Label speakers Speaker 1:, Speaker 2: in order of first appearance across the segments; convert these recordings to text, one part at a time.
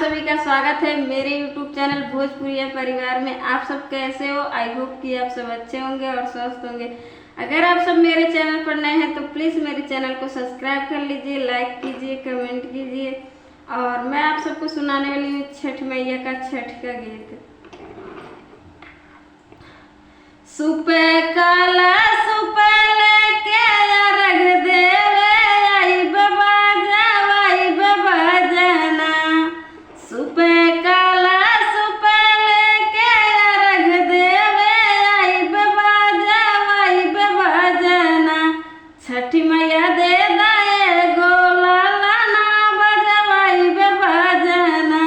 Speaker 1: सभी का स्वागत है मेरे YouTube channel भोजपुरिया परिवार में। आप सब कैसे हो? I hope कि आप सब अच्छे होंगे और स्वस्थ होंगे। अगर आप सब मेरे चैनल पर नए हैं तो प्लीज़ मेरे चैनल को सब्सक्राइब कर लीजिए, लाइक कीजिए, कमेंट कीजिए। और मैं आप सबको सुनाने वाली हूँ छठ मैया का छठ का गीत। सुपे काला सुपे लेके अर्घ देवे आई बाबा जावाई बाबा जाना। सुपे काला सुपे लेके अर्घ देवे आई बाबा जावाई बाबा जाना। छठी मैया दे दाए गोला लाना बजवाई बाबा जाना।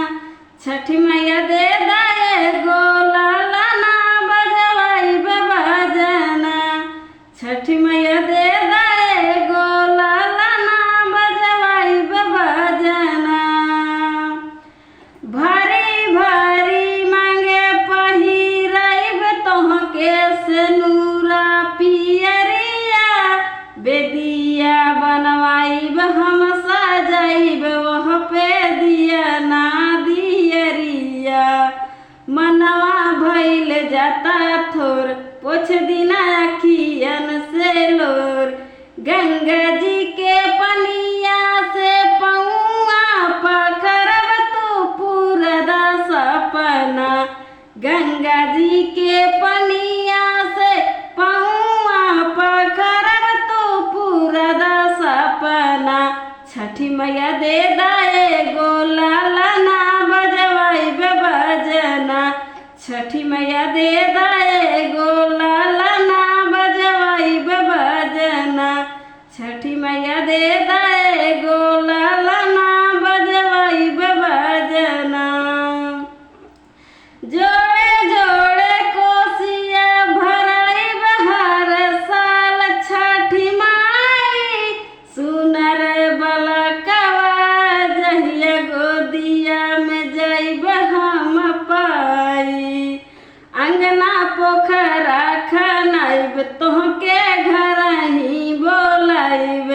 Speaker 1: छठी मैया दे दाए गोला लाना बजवाई बाबा जाना। छठी मैया दे दाए गोला लाना बजवाई बाबा जाना। भारी भारी मांगे पहिराइब तोहके से नूरा पियरिया। बेदिया बनवाइब हम सजाइब वह पे दिया ना दियरिया। मनवा भइल जाता थोर पोछ दिना अखियन से लोर। गंगा जी के पनिया से पौआ पखरब तू पूरा सपना। गंगा जी के पनिया से पौआ पखरब तू पूरा सपना। छठी मैया दे दाए गोला लाना बजवाई बजना। छठी मैया दे दाए गोला लाना बजवाई बजना। छठी मैया दे दाए गोला लाना बजवाई बजना। जोड़े जोड़े कोसिया भराई बहार साल छठी माई। सुनर बलकवा जहिया गोदिया में जाइब हम पाई। अंगना पोखरा खनाइब तोहके घर ही बोलाइब।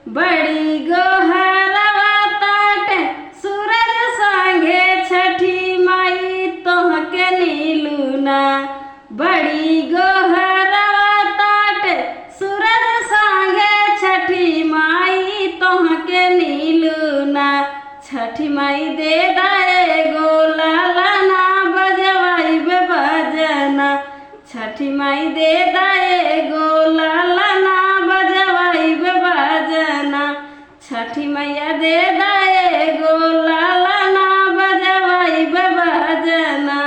Speaker 1: बड़ी गोहरवा ताटे सूरज संगे छठी माई तोहके नीलूना। बड़ी गोहरवा ताटे सूरज संगे छठी माई तोहके नीलूना। छठी माई दे दाए गोला लाना बजवाई बजना। छठी माई दे दाए गोला लाना बजवाई बजना। छठी मैया दे दाए गोला लाना बजवाई बजना।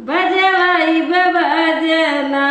Speaker 1: बजवाई बजना।